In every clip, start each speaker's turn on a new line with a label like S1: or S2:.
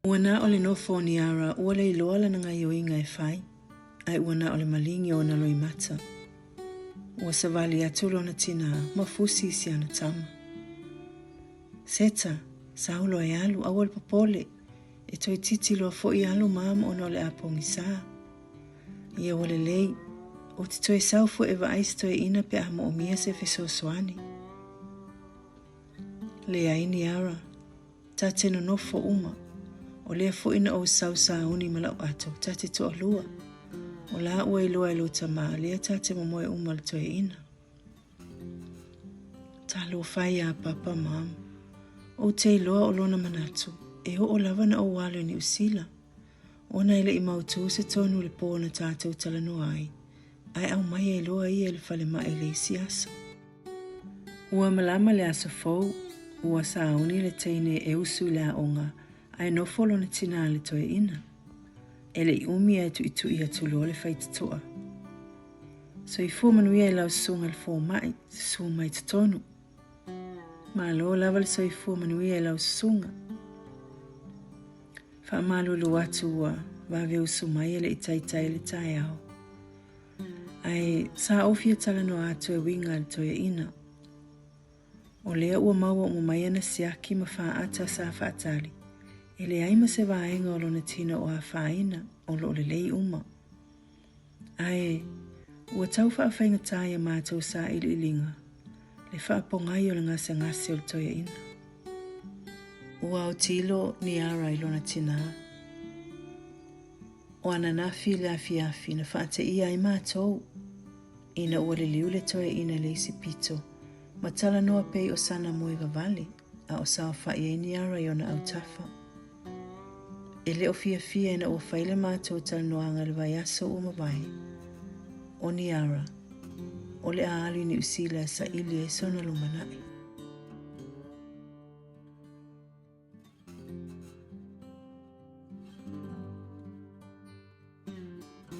S1: Ua na o le nofo o Niara ua le iloa lana gaioiga e fai, ae ua na o le maligi o ona loimata. Ua savali atu lona tinā ma fusi i si ana tama. Seta, sau loa e alu, aua le popole, e toeitiiti loa foi alu mom ona o le a pogisā. Ia ua lelei, ou te toe sau foi e vaai si toeaina pe a moomia se fesoasoani. Leai Niara, ta te nonofo uma. O lea foi na ou sau sauni ma lau ato, ta te toalua. O la ua iloa e lou tama, lea ta te momoe uma i le toeaina. Talofa e iā Papa, Mom. Ou te iloa o lona manatu, e oo lava na ou alu i Niu Sila. Ona e le i mautū se tonu i le pō na tātou talanoa ai, ae aumai ai loa ia i le falemai i le isi aso. Ua malama le aso fou, ua sauni le teine e usu i le aoga ae nofo lona tinā i le toeaina. E le i umi ae tuitui atu loa le faitotoa. Soifua manuia i lau susuga i le fomai, susu mai totonu. Malo lava le soifua manuia i lau susuga. Faamalulu atu ua vave usu mai e le i taitai le taeao. Ae sa ou fia talanoa atu e uiga i le toeaina. O lea ua maua uma mai ana siaki ma faata sa faatali, e leai ma se vaega o lona tino o afaina, o lo o lelei uma. Ae, ua tau faafaigatā i a matou sailiiliga le faapogai o le gasegase o le toeaina. Ua autilo Niara i lona tinā. O ananafi i le afiafi na faateia ai matou, ina ua liliu le toeaina i le isi pito ma talanoa pei o sana moe vavale a o saofai ai Niara i ona autafa. E le o fiafia ina ua fai le matou talanoaga i le vaiaso ua mavae. O Niara, o le a alu i Niu Sila e saili ai sona lumanai.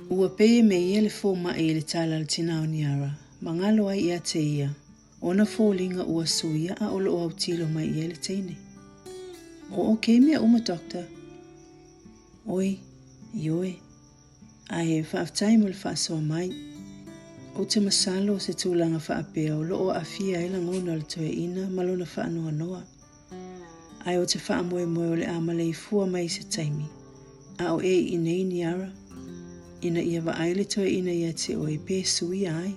S1: Ua pei e meia le fomai i le tala a le tinā o Niara, ma galo ai ia te ia, ona foliga ua suia a o lo o autilo mai i ai le teine. O okay mea uma, Doctor? Oi, ioe. Ae faafetai mo le faasoa mai. Ou te masalo o se tulaga faapea o lo o aafia ai lagona o le toeaina ma lona faanoanoa. Ae ou te faamoemoe o le a maleifua mai i se taimi, a o e i inei Niara, ina ia vaai le toeaina ia te oe pe suia ai.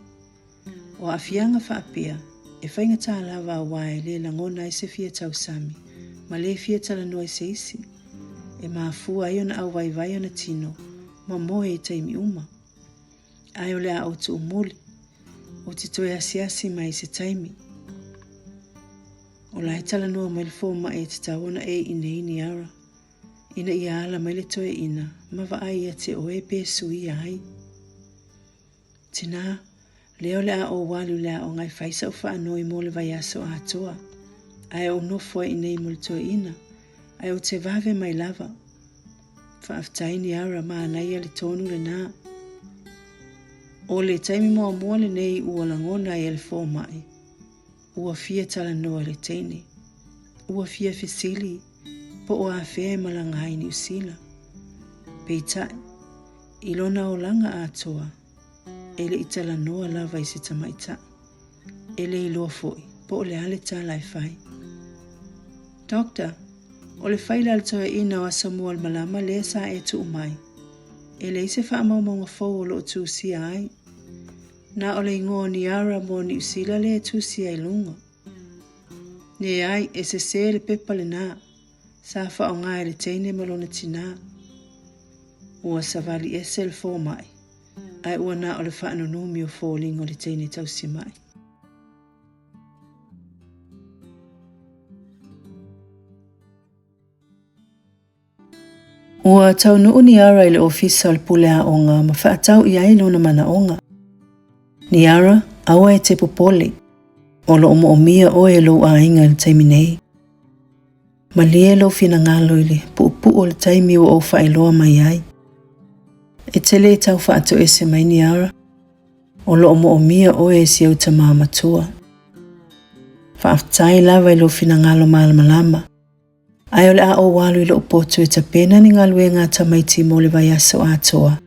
S1: O aafiaga faapea, e faigata lava aua e le lagona ai se fia tausami ma le fia talanoa i se isi, e mafua ai ona auvaivai ona tino ma moe i taimi uma. Ae o le a ou tuumuli, ou te toe asiasi mai i se taimi. O la e talanoa mai le fomai e tatau ona e i inei Niara, ina ia ala mai le toeaina ma vaai ia te oe pe suia ai. Tinā, lea o le a ou alu i le aoga e fai sa'u faanoi mo le vaiaso atoa, ae ou nofo ai inei mo le toeaina, ae ou te vave mai lava. Faafetai Niara, manaia le tonu lenā. O le taimi muamua lenei ua lagona ai e le fomai, ua fia talanoa i le teine. Ua fia fesili po o afea e malaga ai i Niu Sila. Peitai, i lona olaga atoa, e le i talanoa lava i se tamaitai. E le iloa foi po o le a le tala e fai. Doctor, o le faila a le toeaina o Aso Mua o le malama lea sa e tuu mai. E leai se faamaumauga fou o lo o tusia ai. Na o le igoa o Niara mo Niu Sila lea e tusia i luga. Leai, e sesē le pepa lenā. Sa faaaoga e le teine ma lona tinā. Ua savali ese le fomai, ae ua na o le faanunumi o foliga o le teine tausimai. Ua taunuu Niara i le ofisa o le pule aoga ma faatau i ai lona manaoga. Niara, aua e te popole. O lo o moomia oe e lou aiga i le taimi nei. Malie lou finagalo i le puupuu o le taimi ua ou faailoa mai ai. E te le tau faatoese mai Niara, o lo o moomia oe e si ou tamā matua. Faafetai lava i lou finagalo malamalama. Ae o le a ou alu i lou potu e tapena ni galuega a tamaiti mo le vaiaso atoa,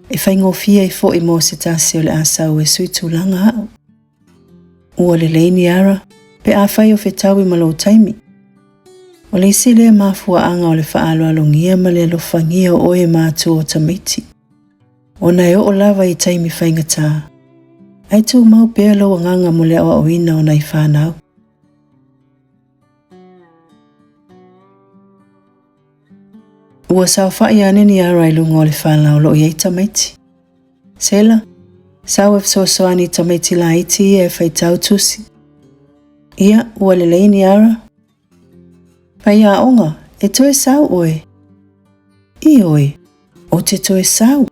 S1: e faigofie ai foi mo se tasi o le a sau e sui tulaga au. Ua lelei Niara, pe afai o fetaui ma lou taimi. O le isi lea mafuaaga o le faaaloalogia ma le alofagia o oe e matua o tamaiti. Ona e oo lava i taimi faigata, ae tumau pea lou agaga mo le aoaoina o nai fanau. Ua saofai ane Niara i luga o le fala o lo o i ai tamaiti. Sela, sau e fesoasoani i tamaiti laiti ia e faitau tusi. Ia, ua lelei Niara. Faiaoga, e toe sau oe. Ioe, ou te toe sau.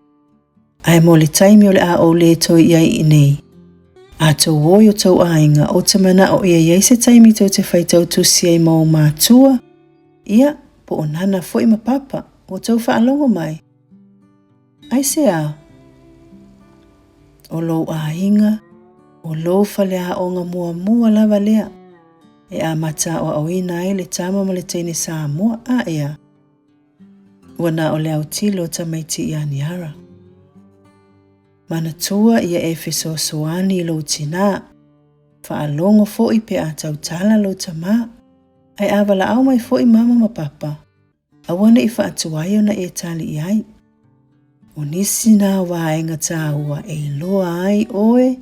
S1: Ae mo le taimi o le a ou le toe i ai i inei. A tou o i o tou aiga, ou te manao ia i ai se taimi tou te faitau tusi ai ma ou matua, ia, po o Nana foi ma Papa, ua tou faalogo mai. Aisea? O lou aiga, o lou faleaoga muamua lava lea e amata aoaoina ai le tama ma le teine Samoa, a ea? Ua na o le autilo o tamaiti iā Niara. Manatua ia e fesoasoani i lou tinā. Faalogo foi pe a tautala lou tamā. Ae a valaau mai foi mama ma papa, aua ne i faatuai ona e tali i ai. O nisi na o vaega tāua e iloa ai ʻoe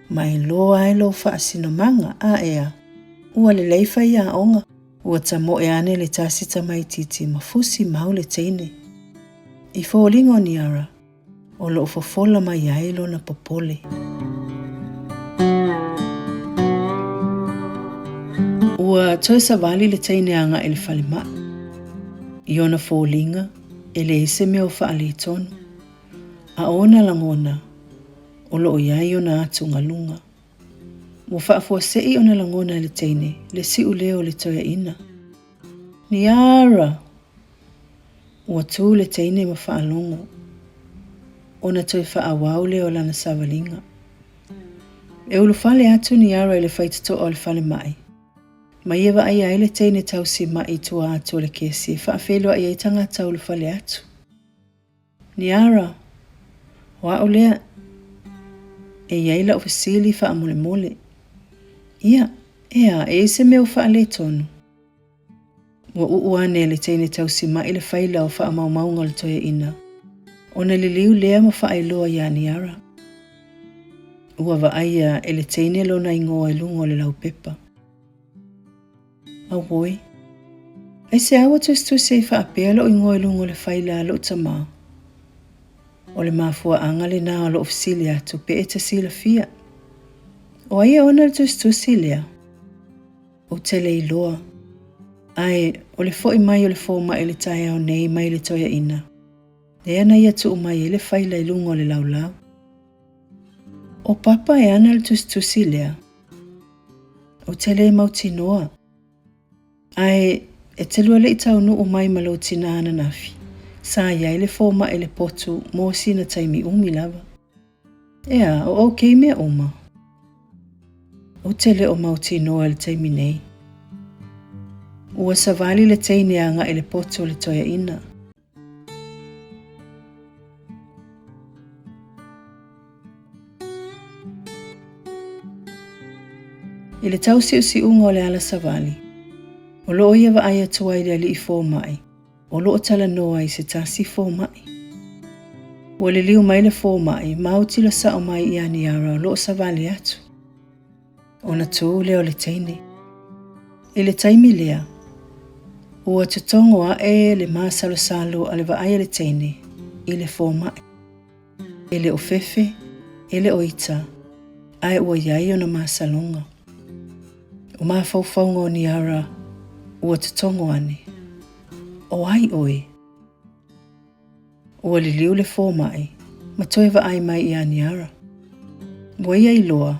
S1: ma e iloa ai lou faasinomaga, a ea, ua lelei faiaoga, ua tamoe ane le tasi tamaitiiti ma fusi mau le teine. I foliga o Niara, o lo o fofola mai ai lona popole. Ua toe savali le teine agai i le falemai. I ona foliga, e leai se mea o faaletonu. A o ona lagona, o lo o i ai ona atugaluga. Ua faafuasei ona lagona e le teine le siuleo o le toeaina. Niara! Ua tu le teine ma faalogo, ona toe faaauau lea o lana savaliga. E ulufale atu Niara i le faitotoa o le falemai, ma ia vaaia ai le teine tausi maʻi i tua atu o le kesi e faafeiloai ai tagata ulufale atu. Niara, O au lea. E i ai lau fesili faamolemole. Ia, ea, e i ai se mea o faaletonu? Ua uu ane e le teine tausi maʻi le faila o faamaumauga o le toeaina, ona liliu lea ma faailoa iā Niara. Ua vaaia e le teine lona igoa i luga o le laupepa. Auoi. Aisea ua tusitusi ai faapea lou igoa i luga o le faila a lou tamā? O le mafuaaga lenā o lou fesili atu pe e te silafia. O ai e ona le tusitusi lea? Ou te le iloa. Ae, o le foi mai o le fomai i le taeao nei mai le toeaina, lea na ia tuu mai ai le faila i luga o le laulau. O Papa e ana le tusitusi lea. Ou te le mautinoa. Ae, e te lua le i taunuu mai ma lou tinā ananafi, sa i ai le fomai i le potu mo sina taimi umi lava. Ea, o okay mea uma? Ou te le o mautinoa i le taimi nei. Ua savali le teine agai i le potu o le toeaina. I le tausiusiuga o le ala savali, o lo o ia vaai atu ai i le alii fomai, o lo o talanoa i se tasi fomai. Ua liliu mai le fomai ma autilo sao mai iā Niara o lo o savali atu. Ona tu lea o le teine. I le taimi lea, ua totogo aʻe le masalosalo a le vaai a le teine i le fomai. E le o fefe, e le o ita, ae ua i ai ona masaloga. O mafaufauga o Niara ua totogo ane. O ai ʻoe? Ua liliu le fomai ma toe vaai mai iā Niara. Ua ia iloa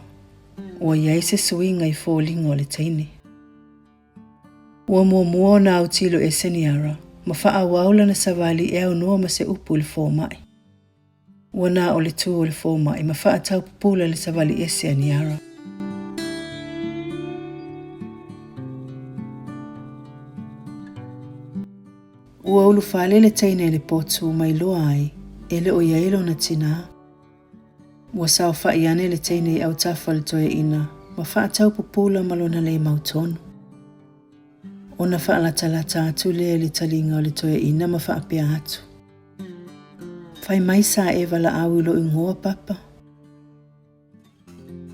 S1: ua i ai se suiga i foliga o le teine. Ua muamua ona autilo ese Niara ma faaauau lana savali e aunoa ma se upu i le fomai. Ua na o le tu o le fomai ma faataupupula le savali ese a Niara. Ua ulufale le teine i le potu ma iloa ai e le o i ai lona tinā. Ua saofai ane le teine i autafa o le toeaina ma faataupupula ma lona le mautonu. Ona faalatalata atu lea i le taliga o le toeaina ma faapea atu, Fai mai sa e valaau i lou igoa, Papa.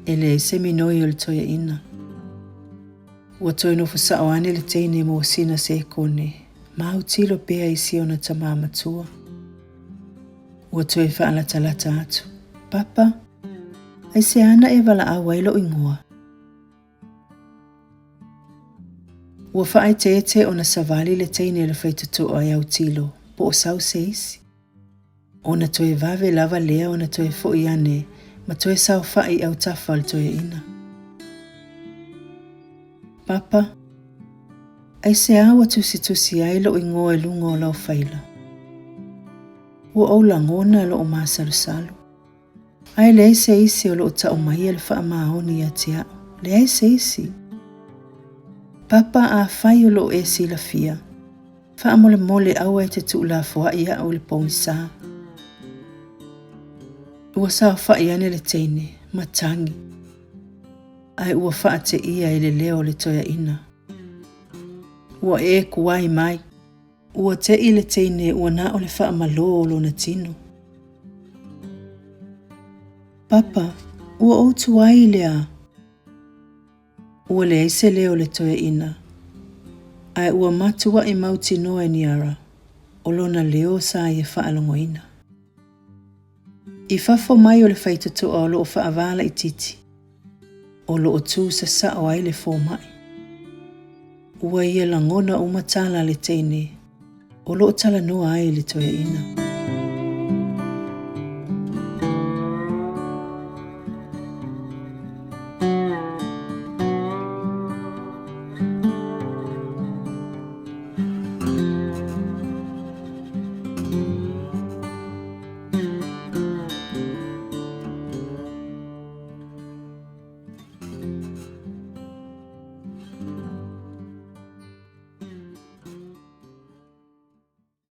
S1: E leai se minoi o le toeaina. Ua toe nofo sao ane le teine mo sina sekone ma autilo pea i si ona tamā matua. Ua toe faalatalata atu, Papa, aisea na e valaau ai lou igoa? Ua faaeteete ona savali le teine i le faitotoa e autilo po o sau se isi. Ona toe vave lava lea ona toe foi ane ma toe saofai i autafa o le toeaina. Papa, aisea ua tusitusi ai lou igoa i luga o lau faila? Ua ou lagona lou masalosalo. Ae leai se isi o lo o tau maia le faamaoni ia te au. Leai se isi. Papa, afai o lo o e silafia, faamolemole aua e te tuulafoai au i le pogisa. Ua saofai ane le teine, ma tagi, ae ua faateia i le leo o le toeaina. Ua e kuai mai. Ua te'i le teine ua na o le faamalō o lona tino. Papa, ua ou tuai i le a? Ua leai se leo o le toeaina, ae ua matua'i mautinoa e Niara o lona leo sa ia faalogoina. I fafo mai o le faitotoa o lo o faavā laitiiti, o lo o tū sasao ai le fomai. Ua ia lagona uma tala a le teine o lo o talanoa ai i le toeaina.